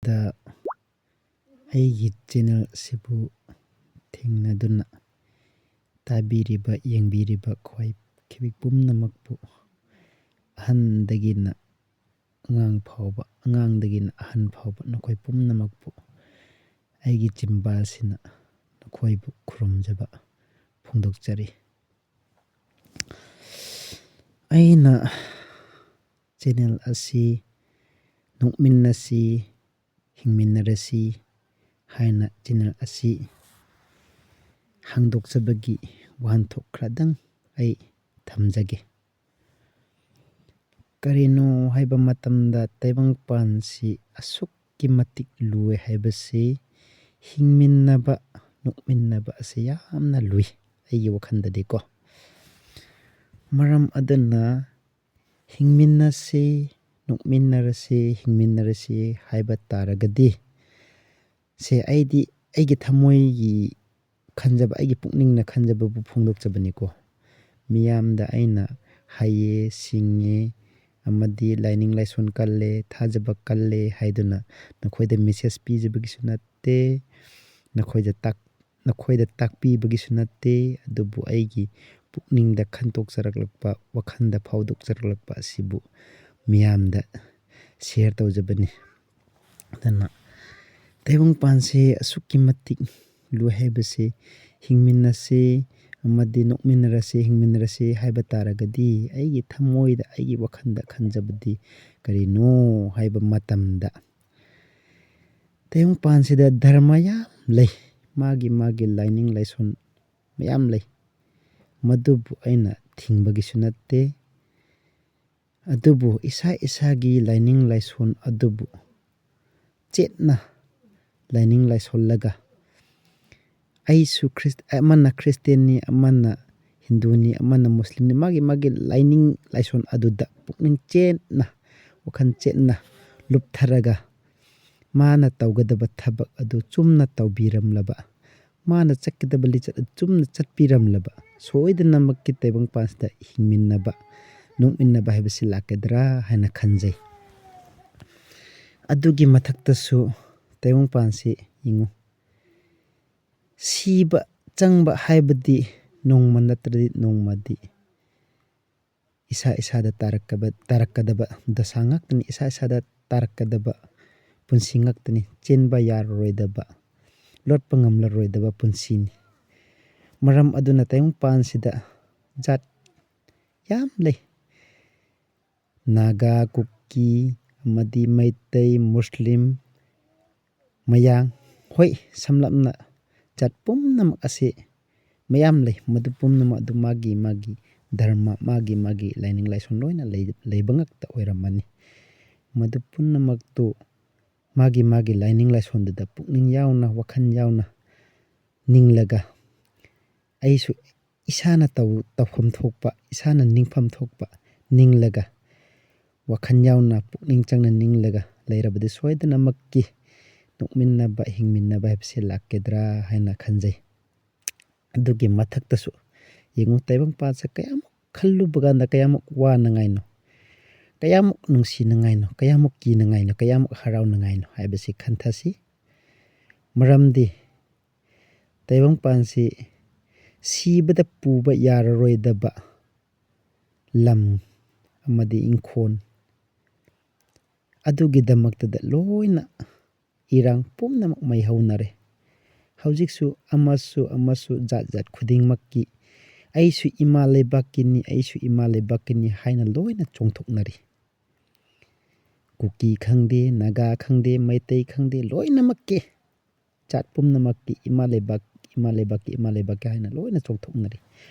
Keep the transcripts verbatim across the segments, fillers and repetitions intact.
ꯗ ꯑꯩꯒꯤ ꯆꯦꯅꯦꯜ ꯑꯁꯤꯕꯨ ꯊꯦꯡꯅꯗꯨꯅ ꯇꯥꯕꯤꯔꯤꯕ, ꯌꯦꯡꯕꯤꯔꯤꯕ ꯈ꯭ꯋꯥꯏ ꯈꯤꯕꯤꯛ ꯄꯨꯝꯅꯃꯛꯄꯨ, ꯑꯍꯟꯗꯒꯤꯅ ꯑꯉꯥꯡ ꯐꯥꯎꯕ, ꯑꯉꯥꯡꯗꯒꯤꯅ ꯑꯍꯟ ꯐꯥꯎꯕ, ꯅꯈꯣꯏ ꯄꯨꯝꯅꯃꯛꯄꯨ ꯑꯩꯒꯤ ꯆꯤꯟꯕꯥꯜꯁꯤꯅ ꯅꯈꯣꯏꯕꯨ ꯈꯨꯔꯨꯝꯖꯕ ꯐꯣꯡꯗꯣꯛꯆꯔꯤ꯫ ꯑꯩꯅ ꯆꯦꯅꯦꯜ ꯑꯁꯤ ꯅꯣꯛꯃꯤꯟꯅꯁꯤ, ꯍꯤꯡꯃꯤꯟꯅꯔꯁꯤ ꯍꯥꯏꯅ ꯆꯦꯅꯦꯜ ꯑꯁꯤ ꯍꯥꯡꯗꯣꯛꯆꯕꯒꯤ ꯋꯥꯍꯟꯊꯣꯛ ꯈꯔꯗꯪ ꯑꯩ ꯊꯝꯖꯒꯦ꯫ ꯀꯔꯤꯅꯣ ꯍꯥꯏꯕ ꯃꯇꯝꯗ, ꯇꯥꯏꯕꯪꯄꯥꯟꯁꯤ ꯑꯁꯨꯛꯀꯤ ꯃꯇꯤꯛ ꯂꯨꯏ ꯍꯥꯏꯕꯁꯤ ꯍꯤꯡꯃꯤꯟꯅꯕ, ꯅꯣꯛꯃꯤꯟꯅꯕ ꯑꯁꯤ ꯌꯥꯝꯅ ꯂꯨꯏ, ꯑꯩꯒꯤ ꯋꯥꯈꯜꯗꯗꯤꯀꯣ꯫ ꯃꯔꯝ ꯑꯗꯨꯅ ꯍꯤꯡꯃꯤꯟꯅꯁꯤ, ꯅꯣꯛꯃꯤꯟꯅꯔꯁꯤ, ꯍꯤꯡꯃꯤꯟꯅꯔꯁꯤ ꯍꯥꯏꯕ ꯇꯥꯔꯒꯗꯤ, ꯁꯦ ꯑꯩꯗꯤ ꯑꯩꯒꯤ ꯊꯃꯣꯏꯒꯤ ꯈꯟꯖꯕ, ꯑꯩꯒꯤ ꯄꯨꯛꯅꯤꯡꯅ ꯈꯟꯖꯕꯕꯨ ꯐꯣꯡꯗꯣꯛꯆꯕꯅꯤꯀꯣ꯫ ꯃꯤꯌꯥꯝꯗ ꯑꯩꯅ ꯍꯩꯌꯦ, ꯁꯤꯡꯉꯦ, ꯑꯃꯗꯤ ꯂꯥꯏꯅꯤꯡ ꯂꯥꯏꯁꯣꯟ ꯀꯜꯂꯦ, ꯊꯥꯖꯕ ꯀꯜꯂꯦ ꯍꯥꯏꯗꯨꯅ ꯅꯈꯣꯏꯗ ꯃꯦꯁꯦꯖ ꯄꯤꯖꯕꯒꯤꯁꯨ ꯅꯠꯇꯦ, ꯅꯈꯣꯏꯗ ꯇꯥꯛ-, ꯅꯈꯣꯏꯗ ꯇꯥꯛꯄꯤꯕꯒꯤꯁꯨ ꯅꯠꯇꯦ, ꯑꯗꯨꯕꯨ ꯑꯩꯒꯤ ꯄꯨꯛꯅꯤꯡꯗ ꯈꯟꯇꯣꯛꯆꯔꯛꯂꯛꯄ, ꯋꯥꯈꯜꯗ ꯐꯥꯎꯗꯣꯛꯆꯔꯛꯂꯛꯄ ꯑꯁꯤꯕꯨ ꯃꯤꯌꯥꯝꯗ ꯁꯤꯌꯔ ꯇꯧꯖꯕꯅꯤ꯫ ꯑꯗꯨꯅ ꯇꯥꯏꯕꯪꯄꯥꯟꯁꯦ ꯑꯁꯨꯛꯀꯤ ꯃꯇꯤꯛ ꯂꯨꯏ ꯍꯥꯏꯕꯁꯤ, ꯍꯤꯡꯃꯤꯟꯅꯁꯤ ꯑꯃꯗꯤ ꯅꯣꯛꯃꯤꯟꯅꯔꯁꯤ, ꯍꯤꯡꯃꯤꯟꯅꯔꯁꯤ ꯍꯥꯏꯕ ꯇꯥꯔꯒꯗꯤ, ꯑꯩꯒꯤ ꯊꯃꯣꯏꯗ, ꯑꯩꯒꯤ ꯋꯥꯈꯜꯗ ꯈꯟꯖꯕꯗꯤ ꯀꯔꯤꯅꯣ ꯍꯥꯏꯕ ꯃꯇꯝꯗ, ꯇꯥꯏꯕꯪꯄꯥꯟꯁꯤꯗ ꯙꯔꯃ ꯌꯥꯝ ꯂꯩ, ꯃꯥꯒꯤ ꯃꯥꯒꯤ ꯂꯥꯏꯅꯤꯡ ꯂꯥꯏꯁꯣꯟ ꯃꯌꯥꯝ ꯂꯩ꯫ ꯃꯗꯨꯕꯨ ꯑꯩꯅ ꯊꯤꯡꯕꯒꯤꯁꯨ ꯅꯠꯇꯦ꯫ ꯑꯗꯨꯕꯨ ꯏꯁꯥ ꯏꯁꯥꯒꯤ ꯂꯥꯏꯅꯤꯡ ꯂꯥꯏꯁꯣꯟ ꯑꯗꯨꯕꯨ ꯆꯦꯠꯅ ꯂꯥꯏꯅꯤꯡ ꯂꯥꯏꯁꯣꯜꯂꯒ, ꯑꯩꯁꯨ ꯈ꯭ꯔꯤꯁ-, ꯑꯃꯅ ꯈ꯭ꯔꯤꯁꯇꯦꯟꯅꯤ, ꯑꯃꯅ ꯍꯤꯟꯗꯨꯅꯤ, ꯑꯃꯅ ꯃꯨꯁꯂꯤꯝꯅꯤ, ꯃꯥꯒꯤ ꯃꯥꯒꯤ ꯂꯥꯏꯅꯤꯡ ꯂꯥꯏꯁꯣꯟ ꯑꯗꯨꯗ ꯄꯨꯛꯅꯤꯡ ꯆꯦꯠꯅ, ꯋꯥꯈꯜ ꯆꯦꯠꯅ ꯂꯨꯞꯊꯔꯒ, ꯃꯥꯅ ꯇꯧꯒꯗꯕ ꯊꯕꯛ ꯑꯗꯨ ꯆꯨꯝꯅ ꯇꯧꯕꯤꯔꯝꯂꯕ, ꯃꯥꯅ ꯆꯠꯀꯗꯕ ꯂꯤꯆꯠ ꯑꯗꯨ ꯆꯨꯝꯅ ꯆꯠꯄꯤꯔꯝꯂꯕ, ꯁꯣꯏꯗꯅꯃꯛꯀꯤ ꯇꯥꯏꯕꯪꯄꯥꯟꯁꯤꯗ ꯍꯤꯡꯃꯤꯟꯅꯕ, ꯅꯣꯛꯃꯤꯟꯅꯕ ꯍꯥꯏꯕꯁꯤ ꯂꯥꯛꯀꯗ꯭ꯔꯥ ꯍꯥꯏꯅ ꯈꯟꯖꯩ꯫ ꯑꯗꯨꯒꯤ ꯃꯊꯛꯇꯁꯨ ꯇꯥꯏꯕꯪꯄꯥꯟꯁꯤ ꯌꯦꯡꯉꯨ, ꯁꯤꯕ ꯆꯪꯕ ꯍꯥꯏꯕꯗꯤ ꯅꯣꯡꯃ ꯅꯠꯇ꯭ꯔꯗꯤ ꯅꯣꯡꯃꯗꯤ ꯏꯁꯥ ꯏꯁꯥꯗ ꯇꯥꯔꯛꯀꯕ-, ꯇꯥꯔꯛꯀꯗꯕ ꯗꯁꯥ ꯉꯥꯛꯇꯅꯤ, ꯏꯁꯥ ꯏꯁꯥꯗ ꯇꯥꯔꯛꯀꯗꯕ ꯄꯨꯟꯁꯤ ꯉꯥꯛꯇꯅꯤ, ꯆꯦꯟꯕ ꯌꯥꯔꯔꯣꯏꯗꯕ, ꯂꯣꯠꯄ ꯉꯝꯂꯔꯣꯏꯗꯕ ꯄꯨꯟꯁꯤꯅꯤ꯫ ꯃꯔꯝ ꯑꯗꯨꯅ ꯇꯥꯏꯕꯪꯄꯥꯟꯁꯤꯗ ꯖꯥꯠ ꯌꯥꯝ ꯂꯩ꯫ ꯅꯥꯒꯥ, ꯀꯨꯀꯤ, ꯑꯃꯗꯤ ꯃꯩꯇꯩ, ꯃꯨꯁꯂꯤꯝ, ꯃꯌꯥꯡ, ꯍꯣꯏ, ꯁꯝꯂꯞꯅ ꯖꯥꯠ ꯄꯨꯝꯅꯃꯛ ꯑꯁꯤ ꯃꯌꯥꯝ ꯂꯩ꯫ ꯃꯗꯨ ꯄꯨꯝꯅꯃꯛ ꯑꯗꯨ ꯃꯥꯒꯤ ꯃꯥꯒꯤ ꯙꯔꯃ, ꯃꯥꯒꯤ ꯃꯥꯒꯤ ꯂꯥꯏꯅꯤꯡ ꯂꯥꯏꯁꯣꯟ ꯂꯣꯏꯅ ꯂꯩ-, ꯂꯩꯕ ꯉꯛꯇ ꯑꯣꯏꯔꯝꯃꯅꯤ꯫ ꯃꯗꯨ ꯄꯨꯝꯅꯃꯛꯇꯨ ꯃꯥꯒꯤ ꯃꯥꯒꯤ ꯂꯥꯏꯅꯤꯡ ꯂꯥꯏꯁꯣꯟꯗꯨꯗ ꯄꯨꯛꯅꯤꯡ ꯌꯥꯎꯅ, ꯋꯥꯈꯜ ꯌꯥꯎꯅ ꯅꯤꯡꯂꯒ, ꯑꯩꯁꯨ ꯏꯁꯥꯅ ꯇꯧ-, ꯇꯧꯐꯝ ꯊꯣꯛꯄ, ꯏꯁꯥꯅ ꯅꯤꯡꯐꯝ ꯊꯣꯛꯄ ꯅꯤꯡꯂꯒ, ꯋꯥꯈꯜ ꯌꯥꯎꯅ ꯄꯨꯛꯅꯤꯡ ꯆꯪꯅ ꯅꯤꯡꯂꯒ ꯂꯩꯔꯕꯗꯤ ꯁꯣꯏꯗꯅꯃꯛꯀꯤ ꯅꯣꯛꯃꯤꯟꯅꯕ, ꯍꯤꯡꯃꯤꯟꯅꯕ ꯍꯥꯏꯕꯁꯤ ꯂꯥꯛꯀꯗ꯭ꯔꯥ ꯍꯥꯏꯅ ꯈꯟꯖꯩ꯫ ꯑꯗꯨꯒꯤ ꯃꯊꯛꯇꯁꯨ ꯌꯦꯡꯉꯨ, ꯇꯥꯏꯕꯪꯄꯥꯟꯁꯦ ꯀꯌꯥꯃꯨꯛ ꯈꯜꯂꯨꯕ ꯀꯥꯟꯗ ꯀꯌꯥꯃꯨꯛ ꯋꯥꯅꯉꯥꯏꯅꯣ, ꯀꯌꯥꯃꯨꯛ ꯅꯨꯡꯁꯤꯅꯉꯥꯏꯅꯣ, ꯀꯌꯥꯃꯨꯛ ꯀꯤꯅꯉꯥꯏꯅꯣ, ꯀꯌꯥꯃꯨꯛ ꯍꯔꯥꯎꯅꯉꯥꯏꯅꯣ ꯍꯥꯏꯕꯁꯤ ꯈꯟꯊꯁꯤ꯫ ꯃꯔꯝꯗꯤ ꯇꯥꯏꯕꯪꯄꯥꯟꯁꯤ ꯁꯤꯕꯗ ꯄꯨꯕ ꯌꯥꯔꯔꯣꯏꯗꯕ ꯂꯝ ꯑꯃꯗꯤ ꯏꯪꯈꯣꯜ ꯑꯗꯨꯒꯤꯗꯃꯛꯇꯗ ꯂꯣꯏꯅ ꯏꯔꯥꯡ ꯄꯨꯝꯅꯃꯛ ꯃꯩ ꯍꯧꯅꯔꯦ꯫ ꯍꯧꯖꯤꯛꯁꯨ ꯑꯃꯁꯨ ꯑꯃꯁꯨ ꯖꯥꯠ ꯖꯥꯠ ꯈꯨꯗꯤꯡꯃꯛꯀꯤ "ꯑꯩꯁꯨ ꯏꯃꯥ ꯂꯩꯕꯥꯛꯀꯤꯅꯤ, ꯑꯩꯁꯨ ꯏꯃꯥ ꯂꯩꯕꯥꯛꯀꯤꯅꯤ" ꯍꯥꯏꯅ ꯂꯣꯏꯅ ꯆꯣꯡꯊꯣꯛꯅꯔꯤ꯫ ꯀꯨꯀꯤ ꯈꯪꯗꯦ, ꯅꯥꯒꯥ ꯈꯪꯗꯦ, ꯃꯩꯇꯩ ꯈꯪꯗꯦ, ꯂꯣꯏꯅꯃꯛꯀꯤ, ꯖꯥꯠ ꯄꯨꯝꯅꯃꯛꯀꯤ "ꯏꯃꯥ ꯂꯩꯕꯥꯛ, ꯏꯃꯥ ꯂꯩꯕꯥꯛꯀꯤ, ꯏꯃꯥ ꯂꯩꯕꯥꯛꯀꯤ" ꯍꯥꯏꯅ ꯂꯣꯏꯅ ꯆꯣꯡꯊꯣꯛꯅꯔꯤ꯫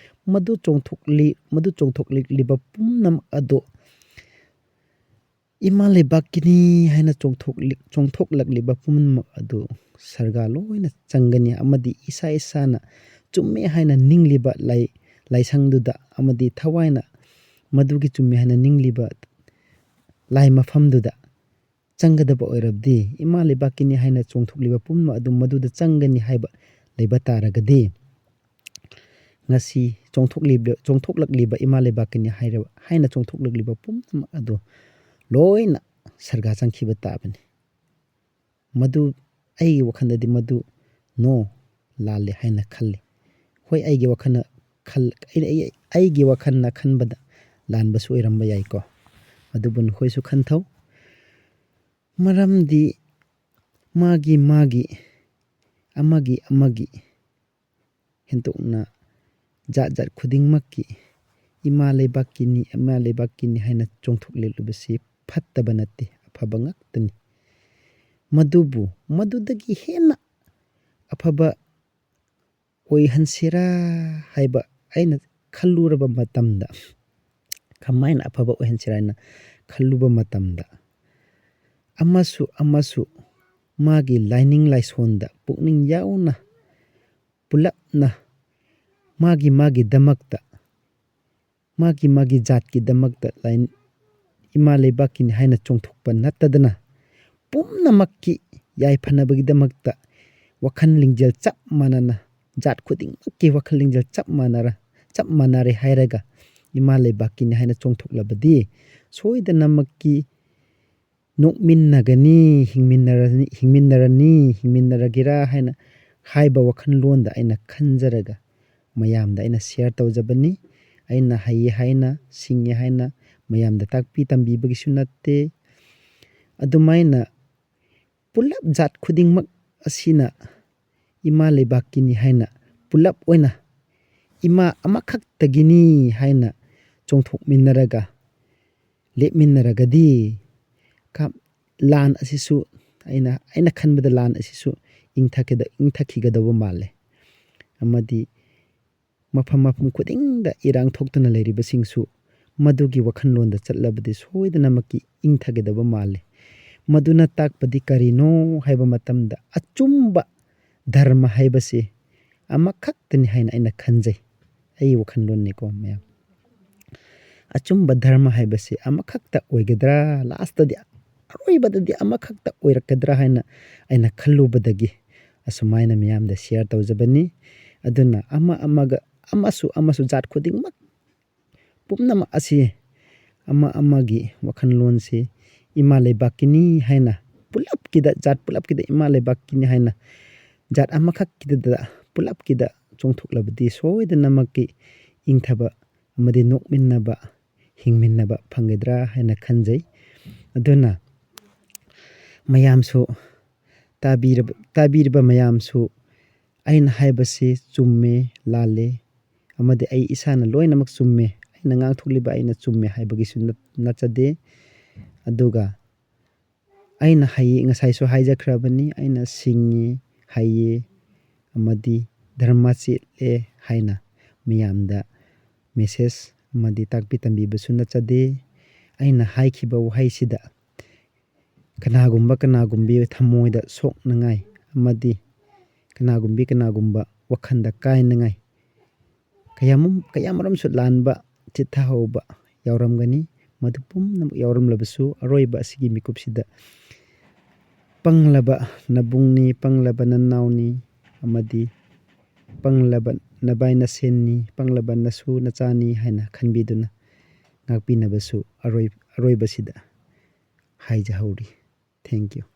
ꯃꯗꯨ ꯆꯣꯡꯊꯣꯛꯂꯤ-, ꯃꯗꯨ ꯆꯣꯡꯊꯣꯛꯂꯤꯛꯂꯤꯕ ꯄꯨꯝꯅꯃꯛ ꯑꯗꯨ "ꯏꯃꯥ ꯂꯩꯕꯥꯛꯀꯤꯅꯤ" ꯍꯥꯏꯅ ꯆꯣꯡꯊꯣꯛꯂꯤ-, ꯆꯣꯡꯊꯣꯛꯂꯛꯂꯤꯕ ꯄꯨꯝꯅꯃꯛ ꯑꯗꯨ ꯁꯔꯒꯥ ꯂꯣꯏꯅ ꯆꯪꯒꯅꯤ, ꯑꯃꯗꯤ ꯏꯁꯥ ꯏꯁꯥꯅ ꯆꯨꯝꯃꯦ ꯍꯥꯏꯅ ꯅꯤꯡꯂꯤꯕ ꯂꯥꯏ-, ꯂꯥꯏꯁꯪꯗꯨꯗ, ꯑꯃꯗꯤ ꯊꯋꯥꯏꯅ ꯃꯗꯨꯒꯤ ꯆꯨꯝꯃꯦ ꯍꯥꯏꯅ ꯅꯤꯡꯂꯤꯕ ꯂꯥꯏ ꯃꯐꯝꯗꯨꯗ ꯆꯪꯒꯗꯕ ꯑꯣꯏꯔꯕꯗꯤ, ꯏꯃꯥ ꯂꯩꯕꯥꯛꯀꯤꯅꯤ ꯍꯥꯏꯅ ꯆꯣꯡꯊꯣꯛꯂꯤꯕ ꯄꯨꯝꯅꯃꯛ ꯑꯗꯨ ꯃꯗꯨꯗ ꯆꯪꯒꯅꯤ ꯍꯥꯏꯕ ꯂꯩꯕ ꯇꯥꯔꯒꯗꯤ, ꯉꯁꯤ ꯆꯣꯡꯊꯣꯛꯂꯤꯕ, ꯆꯣꯡꯊꯣꯛꯂꯛꯂꯤꯕ "ꯏꯃꯥ ꯂꯩꯕꯥꯛꯀꯤꯅꯤ" ꯍꯥꯏꯔꯕ, ꯍꯥꯏꯅ ꯆꯣꯡꯊꯣꯛꯂꯛꯂꯤꯕ ꯄꯨꯝꯅꯃꯛ ꯑꯗꯨ ꯂꯣꯏꯅ ꯁꯔꯒꯥ ꯆꯪꯈꯤꯕ ꯇꯥꯕꯅꯤ꯫ ꯃꯗꯨ, ꯑꯩꯒꯤ ꯋꯥꯈꯜꯗꯗꯤ ꯃꯗꯨ no, ꯂꯥꯜꯂꯦ ꯍꯥꯏꯅ ꯈꯜꯂꯤ꯫ ꯍꯣꯏ, ꯑꯩꯒꯤ ꯋꯥꯈꯜꯅ ꯈꯜ-, ꯑꯩ-, ꯑꯩ-, ꯑꯩꯒꯤ ꯋꯥꯈꯜꯅ ꯈꯟꯕꯗ ꯂꯥꯟꯕꯁꯨ ꯑꯣꯏꯔꯝꯕ ꯌꯥꯏꯀꯣ꯫ ꯑꯗꯨꯕꯨ ꯅꯈꯣꯏꯁꯨ ꯈꯟꯊꯧ꯫ ꯃꯔꯝꯗꯤ ꯃꯥꯒꯤ ꯃꯥꯒꯤ, ꯑꯃꯒꯤ ꯑꯃꯒꯤ ꯍꯦꯟꯗꯣꯛꯅ ꯖꯥꯠ ꯖꯥꯠ ꯈꯨꯗꯤꯡꯃꯛꯀꯤ ꯏꯃꯥ ꯂꯩꯕꯥꯛꯀꯤꯅꯤ, ꯏꯃꯥ ꯂꯩꯕꯥꯛꯀꯤꯅꯤ ꯍꯥꯏꯅ ꯆꯣꯡꯊꯣꯛꯂꯤꯕꯁꯤ ꯐꯠꯇꯕ ꯅꯠꯇꯦ, ꯑꯐꯕ ꯉꯥꯛꯇꯅꯤ꯫ ꯃꯗꯨꯕꯨ ꯃꯗꯨꯗꯒꯤ ꯍꯦꯟꯅ ꯑꯐꯕ ꯑꯣꯏꯍꯟꯁꯤꯔꯥ ꯍꯥꯏꯕ ꯑꯩꯅ ꯈꯜꯂꯨꯔꯕ ꯃꯇꯝꯗ, ꯀꯃꯥꯏꯅ ꯑꯐꯕ ꯑꯣꯏꯍꯟꯁꯤꯔꯥ ꯍꯥꯏꯅ ꯈꯜꯂꯨꯕ ꯃꯇꯝꯗ, ꯑꯃꯁꯨ ꯑꯃꯁꯨ ꯃꯥꯒꯤ ꯂꯥꯏꯅꯤꯡ ꯂꯥꯏꯁꯣꯟꯗ ꯄꯨꯛꯅꯤꯡ ꯌꯥꯎꯅ ꯄꯨꯂꯞꯅ ꯃꯥꯒꯤ ꯃꯥꯒꯤꯗꯃꯛꯇ, ꯃꯥꯒꯤ ꯃꯥꯒꯤ ꯖꯥꯠꯀꯤꯗꯃꯛꯇ ꯂꯥꯏꯟ-, ꯏꯃꯥ ꯂꯩꯕꯥꯛꯀꯤꯅꯤ ꯍꯥꯏꯅ ꯆꯣꯡꯊꯣꯛꯄ ꯅꯠꯇꯗꯅ, ꯄꯨꯝꯅꯃꯛꯀꯤ ꯌꯥꯏꯐꯅꯕꯒꯤꯗꯃꯛꯇ ꯋꯥꯈꯜ ꯂꯤꯡꯖꯦꯜ ꯆꯞ ꯃꯥꯟꯅꯅ, ꯖꯥꯠ ꯈꯨꯗꯤꯡꯃꯛꯀꯤ ꯋꯥꯈꯜ ꯂꯤꯡꯖꯦꯜ ꯆꯞ ꯃꯥꯟꯅꯔ-, ꯆꯞ ꯃꯥꯟꯅꯔꯦ ꯍꯥꯏꯔꯒ ꯏꯃꯥ ꯂꯩꯕꯥꯛꯀꯤꯅꯤ ꯍꯥꯏꯅ ꯆꯣꯡꯊꯣꯛꯂꯕꯗꯤ, ꯁꯣꯏꯗꯅꯃꯛꯀꯤ ꯅꯣꯛꯃꯤꯟꯅꯒꯅꯤ, ꯍꯤꯡꯃꯤꯟꯅꯔꯅꯤ, ꯍꯤꯡꯃꯤꯟꯅꯔꯅꯤ, ꯍꯤꯡꯃꯤꯟꯅꯔꯒꯦꯔꯥ ꯍꯥꯏꯅ ꯍꯥꯏꯕ ꯋꯥꯈꯜꯂꯣꯟꯗ ꯑꯩꯅ ꯈꯟꯖꯔꯒ ꯃꯌꯥꯝꯗ ꯑꯩꯅ share ꯇꯧꯖꯕꯅꯤ꯫ ꯑꯩꯅ ꯍꯩꯌꯦ ꯍꯥꯏꯅ, ꯁꯤꯡꯉꯦ ꯍꯥꯏꯅ ꯃꯌꯥꯝꯗ ꯇꯥꯛꯄꯤ ꯇꯝꯕꯤꯕꯒꯤꯁꯨ ꯅꯠꯇꯦ꯫ ꯑꯗꯨꯃꯥꯏꯅ ꯄꯨꯂꯞ ꯖꯥꯠ ꯈꯨꯗꯤꯡꯃꯛ ꯑꯁꯤꯅ ꯏꯃꯥ ꯂꯩꯕꯥꯛꯀꯤꯅꯤ ꯍꯥꯏꯅ, ꯄꯨꯂꯞ ꯑꯣꯏꯅ ꯏꯃꯥ ꯑꯃꯈꯛꯇꯒꯤꯅꯤ ꯍꯥꯏꯅ ꯆꯣꯡꯊꯣꯛꯃꯤꯟꯅꯔꯒ, ꯂꯦꯞꯃꯤꯟꯅꯔꯒꯗꯤ ꯀ-, ꯂꯥꯟ ꯑꯁꯤꯁꯨ, ꯑꯩꯅ, ꯑꯩꯅ ꯈꯟꯕꯗ ꯂꯥꯟ ꯑꯁꯤꯁꯨ ꯏꯪꯊꯈꯤꯗ-, ꯏꯪꯊꯈꯤꯒꯗꯧꯕ ꯃꯥꯜꯂꯦ꯫ ꯑꯃꯗꯤ ꯃꯐꯝ ꯃꯐꯝ ꯈꯨꯗꯤꯡꯗ ꯏꯔꯥꯡ ꯊꯣꯛꯇꯨꯅ ꯂꯩꯔꯤꯕꯁꯤꯡꯁꯨ ꯃꯗꯨꯒꯤ ꯋꯥꯈꯜꯂꯣꯟꯗ ꯆꯠꯂꯕꯗꯤ ꯁꯣꯏꯗꯅꯃꯛꯀꯤ ꯏꯪꯊꯒꯗꯕ ꯃꯥꯜꯂꯤ꯫ ꯃꯗꯨꯅ ꯇꯥꯛꯄꯗꯤ ꯀꯔꯤꯅꯣ ꯍꯥꯏꯕ ꯃꯇꯝꯗ, ꯑꯆꯨꯝꯕ ꯙꯔꯃ ꯍꯥꯏꯕꯁꯤ ꯑꯃꯈꯛꯇꯅꯤ ꯍꯥꯏꯅ ꯑꯩꯅ ꯈꯟꯖꯩ꯫ ꯑꯩꯒꯤ ꯋꯥꯈꯜꯂꯣꯟꯅꯤꯀꯣ ꯃꯌꯥꯝ꯫ ꯑꯆꯨꯝꯕ ꯙꯔꯃ ꯍꯥꯏꯕꯁꯤ ꯑꯃꯈꯛꯇ ꯑꯣꯏꯒꯗ꯭ꯔꯥ? Lastꯇꯗꯤ, ꯑꯔꯣꯏꯕꯗꯗꯤ ꯑꯃꯈꯛꯇ ꯑꯣꯏꯔꯛꯀꯗ꯭ꯔꯥ ꯍꯥꯏꯅ ꯑꯩꯅ ꯈꯜꯂꯨꯕꯗꯒꯤ ꯑꯁꯨꯃꯥꯏꯅ ꯃꯤꯌꯥꯝꯗ share ꯇꯧꯖꯕꯅꯤ꯫ ꯑꯗꯨꯅ ꯑꯃ ꯑꯃꯒ, ꯑꯃꯁꯨ ꯑꯃꯁꯨ ꯖꯥꯠ ꯈꯨꯗꯤꯡꯃꯛ ꯄꯨꯝꯅꯃꯛ ꯑꯁꯤ ꯑꯃ ꯑꯃꯒꯤ ꯋꯥꯈꯜꯂꯣꯟꯁꯤ ꯏꯃꯥ ꯂꯩꯕꯥꯛꯀꯤꯅꯤ ꯍꯥꯏꯅ ꯄꯨꯂꯞꯀꯤꯗ, ꯖꯥꯠ ꯄꯨꯂꯞꯀꯤꯗ, ꯏꯃꯥ ꯂꯩꯕꯥꯛꯀꯤꯅꯤ ꯍꯥꯏꯅ ꯖꯥꯠ ꯑꯃꯈꯛꯀꯤꯗ ꯄꯨꯂꯞꯀꯤꯗ ꯆꯣꯡꯊꯣꯛꯂꯕꯗꯤ ꯁꯣꯏꯗꯅꯃꯛꯀꯤ ꯏꯪꯊꯕ ꯑꯃꯗꯤ ꯅꯣꯛꯃꯤꯟꯅꯕ, ꯍꯤꯡꯃꯤꯟꯅꯕ ꯐꯪꯒꯗ꯭ꯔꯥ ꯍꯥꯏꯅ ꯈꯟꯖꯩ꯫ ꯑꯗꯨꯅ ꯃꯌꯥꯝꯁꯨ ꯇꯥꯕꯤꯔꯕ, ꯇꯥꯕꯤꯔꯤꯕ ꯃꯌꯥꯝꯁꯨ ꯑꯩꯅ ꯍꯥꯏꯕꯁꯤ ꯆꯨꯝꯃꯦ, ꯂꯥꯜꯂꯦ, ꯑꯃꯗꯤ ꯑꯩ ꯏꯁꯥꯅ ꯂꯣꯏꯅꯃꯛ ꯆꯨꯝꯃꯦ, ꯑꯩꯅ ꯉꯥꯡꯊꯣꯛꯂꯤꯕ ꯑꯩꯅ ꯆꯨꯝꯃꯦ ꯍꯥꯏꯕꯒꯤꯁꯨ ꯅꯠ-, ꯅꯠꯆꯗꯦ꯫ ꯑꯗꯨꯒ ꯑꯩꯅ ꯍꯩ-, ꯉꯁꯥꯏꯁꯨ ꯍꯥꯏꯖꯈ꯭ꯔꯕꯅꯤ, ꯑꯩꯅ ꯁꯤꯡꯉꯤ, ꯍꯩꯌꯦ, ꯑꯃꯗꯤ ꯙꯔꯃ ꯆꯦꯠꯂꯦ ꯍꯥꯏꯅ ꯃꯌꯥꯝꯗ message ꯑꯃꯗꯤ ꯇꯥꯛꯄꯤ ꯇꯝꯕꯤꯕꯁꯨ ꯅꯠꯆꯗꯦ꯫ ꯑꯩꯅ ꯍꯥꯏꯈꯤꯕ ꯋꯥꯍꯩꯁꯤꯗ ꯀꯅꯥꯒꯨꯝꯕ ꯀꯅꯥꯒꯨꯝꯕꯤ ꯊꯃꯣꯏꯗ ꯁꯣꯛꯅꯉꯥꯏ ꯑꯃꯗꯤ ꯀꯅꯥꯒꯨꯝꯕꯤ ꯀꯅꯥꯒꯨꯝꯕ ꯋꯥꯈꯜꯗ ꯀꯥꯏꯅꯉꯥꯏ ꯀꯌꯥꯃꯨꯝ-, ꯀꯌꯥꯃꯔꯨꯝꯁꯨ ꯂꯥꯟꯕ, ꯆꯤꯠꯊꯍꯧꯕ ꯌꯥꯎꯔꯝꯒꯅꯤ꯫ ꯃꯗꯨ ꯄꯨꯝꯅꯃꯛ ꯌꯥꯎꯔꯝꯂꯕꯁꯨ, ꯑꯔꯣꯏꯕ ꯑꯁꯤꯒꯤ ꯃꯤꯀꯨꯞꯁꯤꯗ ꯄꯪꯂꯕ ꯅꯕꯨꯡꯅꯤ, ꯄꯪꯂꯕ ꯅꯅꯥꯎꯅꯤ, ꯑꯃꯗꯤ ꯄꯪꯂꯕ ꯅꯕꯥꯏ ꯅꯁꯦꯟꯅꯤ, ꯄꯪꯂꯕ ꯅꯁꯨ ꯅꯆꯥꯅꯤ ꯍꯥꯏꯅ ꯈꯟꯕꯤꯗꯨꯅ ꯉꯥꯛꯄꯤꯅꯕꯁꯨ ꯑꯔꯣꯏ-, ꯑꯔꯣꯏꯕꯁꯤꯗ ꯍꯥꯏꯖꯍꯧꯔꯤ꯫ Thank you꯫